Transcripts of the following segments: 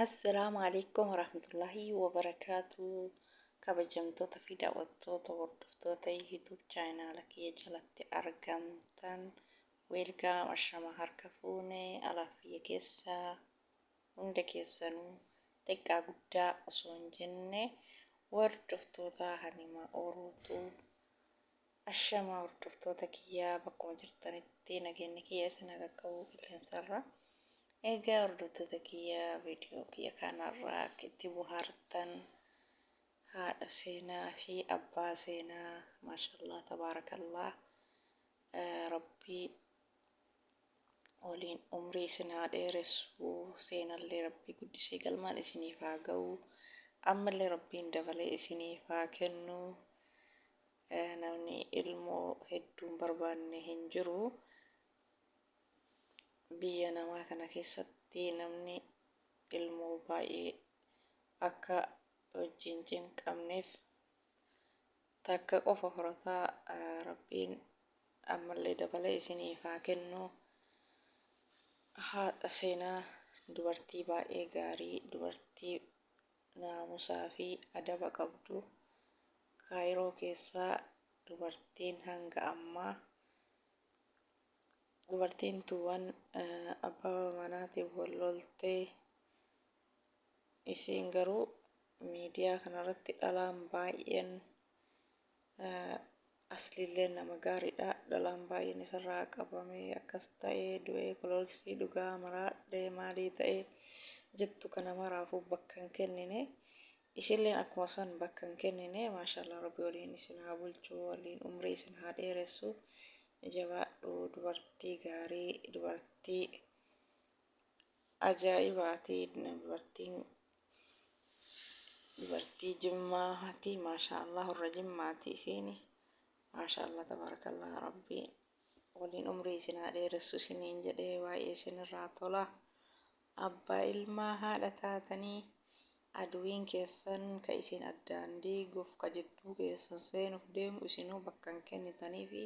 Assalaamu alaikum warahmatullahi wabarakaatu. Kabajamtoota fi daawwattoota hordoftoota YouTube chaanaala kiyya jalatti argamtan, weelkaam, ashama harka fuune, alaaf biyya keessaa hunda keessanuu xiqqaa guddaa osoo hin jenne, hordoftoota Hanimaa Orootu, ashama hordoftoota kiyyaa, bakkuma jirtanitti nageenyi kiyya isin haa qaqqabu qilleensarra. Egaa hordoftoota kiyya, viidiyoo kiyya kanarraa akka itti bohaartan, haadha seenaa fi abbaa seenaa, maashallah tabaarakallah, rabbii waliin umrii isin haa dheeressu, seenallee rabbii guddisee galmaan isiniif haa ga'u, ammallee rabbiin dabalee isiniif haa kennu. Namni ilmoo hedduun barbaanne hin jiru. Biyya namaa kana keessatti namni ilmoo baay'ee akka wajjin cinqamneef takka qofa horataa. Rabbiin ammallee dabalee isiniif haa kennu. Haadha seenaa dubartii baay'ee gaarii, dubartii naamusaa fi adaba qabdu, Kaayiroo keessaa dubartiin hanga ammaa dubartiin tuuwan abbaa manaatiin wal loltee, isiin garuu miidiyaa kanarratti dhalaan baay'een, Asliillee nama gaariidha. Dhalaan baay'een isarraa qabamee akkas ta'ee du'ee koloriksii dhugaa maraadhee maalii ta'ee jettu kana maraafuu bakka hin kennine. Isilleen akkuma san bakka hin kennine. Maashaallah, rabbi waliin isin haa bulchu, waliin umrii isin haa dheeressu. Jabaadhu, dubartii gaarii, dubartii ajaa'ibaati, dubartiin dubartii Jimmaati. Maashaallah, warra Jimmaati isiini. Maashaallah tabaarakallah, rabbi waliin umrii isin haa dheeressu isiniin jedhee, baay'ee isinirraa tola. Abbaa ilmaa haadha taatanii, aduwiin keessan ka isin addaan diiguuf ka jidduu keessan seenuuf deemu isinuu bakka hin kennitaniifi.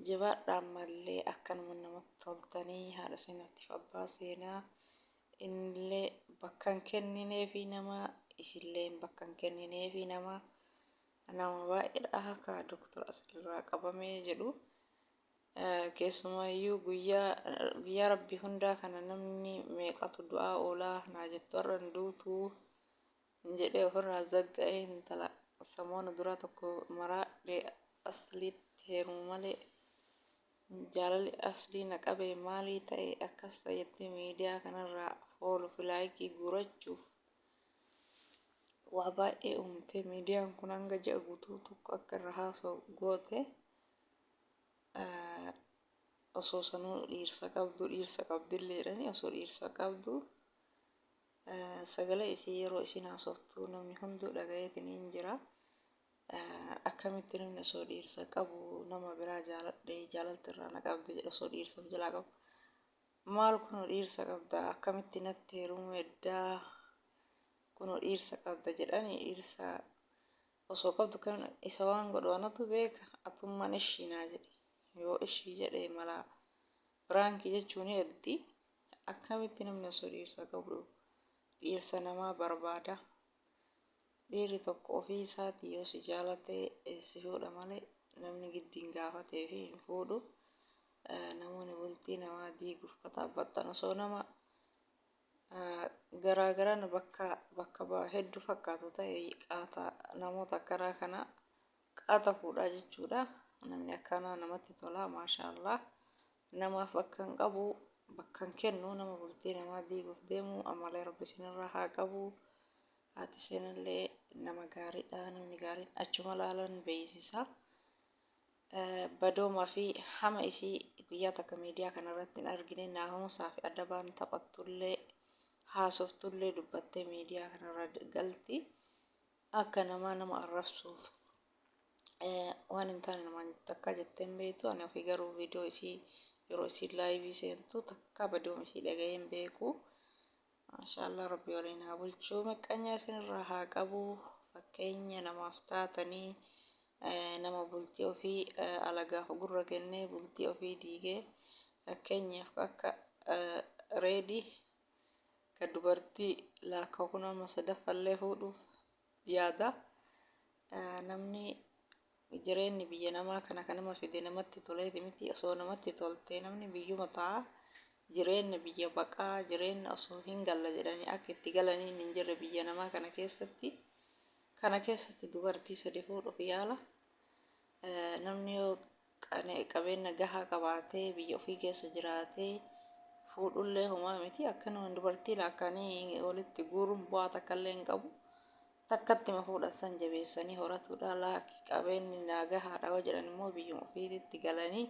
Jabaadhaa, ammallee akkanuma namatti toltanii. Haadha seenaatiif abbaa seenaa, innillee bakka hin kennineefi nama, isilleen bakka hin kennineefi nama. Nama baay'eedha ka Doktor Aslirraa qabamee jedhu. Keessumaayyuu guyyaa guyyaa rabbii hundaa kana namni meeqatu du'aa oolaa naa jettu, har'a hin duutuu jedhee ofirraa zagga'ee, intala samoona duraa tokko maraadhe, Asliitti heerumu malee jaalalli Aslii na qabee maalii ta'e akkas ta'e jettee miidiyaa kanarraa fooluu fi laayikii guurachuuf waa baay'ee uumtee, miidiyaan kun hanga ji'a guutuu tokko akka irra haasa'u goote. Osoo sanuu dhiirsa qabdu, dhiirsa qabdillee jedhanii, osoo dhiirsa qabdu sagalee isii yeroo isiin haasoftu namni hunduu dhagayeetiin hin jira. Akkamitti namni osoo dhiirsa qabu nama biraa jaaladhe, jaalalti irraa na qabde jedha, osoo dhiirsa of jalaa qabu? Maal kunoo dhiirsa qabda, akkamitti natti heerumuu eddaa, kunoo dhiirsa qabda jedhani? Dhiirsa osoo qabdu kan isa waan godhu anatu beeka, atummaan ishii naa jedhe. Yoo ishii jedhe mala biraankii jechuun heddi. Akkamitti namni osoo dhiirsa qabu dhiirsa namaa barbaada? Dhiirri tokko ofii isaatii yoo si jaalate si fuudha malee namni giddiin gaafatee fi hin fuudhu. Namoonni bultii namaa diiguuf qaxaabbattan osoo nama garaa garaan bakka bakka hedduu fakkaatu ta'e, qaata namoota akkanaa kana qaata fuudhaa jechuudha. Namni akkanaa namatti tola, maashaallah. Namaaf bakka hin qabu, bakka hin kennu nama bultii namaa diiguuf deemu. Ammallee rabbi isinirraa haa qabu. Haati seenallee nama gaariidha. Namni gaariin achuma laalan beeksisa. Badooma fi hama isii guyyaa takka miidiyaa kanarratti hin argine. Naamusaa fi adabaan taphattullee haasoftullee dubbattee miidiyaa kanarra galti. Akka namaa nama arrabsuuf waan hin taane namaan takka jettee hin beektu. Ani ofii garuu viidiyoo isii yeroo isiin laayivii seentu takka badooma isii dhaga'ee hin beeku. Maashaallah, rabbi waliin haa bulchuu, miqqanyaa isinirraa haa qabu, fakkeenya namaaf taatanii. Nama bultii ofii alagaaf gurra kennee bultii ofii diigee, fakkeenyaaf akka Reedii ka dubartii laakka kun amma sadaffallee fuudhuuf yaada. Namni jireenyi biyya namaa kana kan nama fide namatti toleeti miti. Osoo namatti toltee namni biyyuma taa'a. Jireenya biyya baqaa, jireenya osoo hin galla jedhanii akka itti galaniin hin jirre biyya namaa kana keessatti. Kana keessatti dubartii sadi fuudhuuf yaala. Namni yoo qabeenya gahaa qabaatee biyya ofii keessa jiraatee fuudhullee homaa miti. Akkanuma dubartii laakkaanii walitti guuruun bu'aa takkallee hin qabu. Takkatti ma fuudhan san jabeessanii horatuudha. Laakki, qabeenyi naa gahaadha yoo jedhan immoo biyyuma ofiititti galanii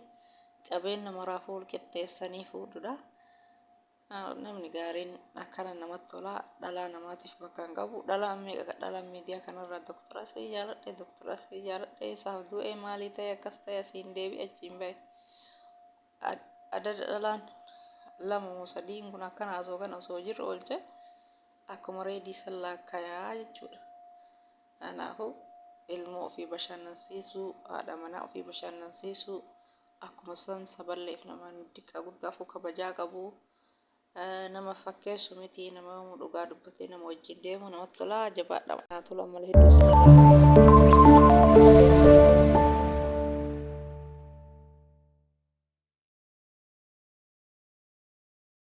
qabeenya maraafuu wal qixxeessanii fuudhuudha. Namni gaariin akkana namatti tola. Dhalaa namaatiif bakka hin qabu. Dhalaan meeqa ka dhalaan miidiyaa kanarraa doktora asii jaaladhe, doktora asii jaaladhe, isaaf du'ee, maalii ta'e, akkas ta'e, asiin deebi'e, achiin bahe. Adada dhalaan lama moo sadiin kun akkana osoo kana osoo jirru oolche akkuma Reedii san laakkayaa jechuudha. Kanaafuu ilmoo ofii bashannansiisuu, haadha manaa ofii bashannansiisuu, akkuma san saballeef nama diqqaa guddaafuu kabajaa qabu, nama fakkeessu miti, nama yoomuu dhugaa dubbatee nama wajjin deemu namatti tola. Jabaadha. Naa tola malee hedduu isin.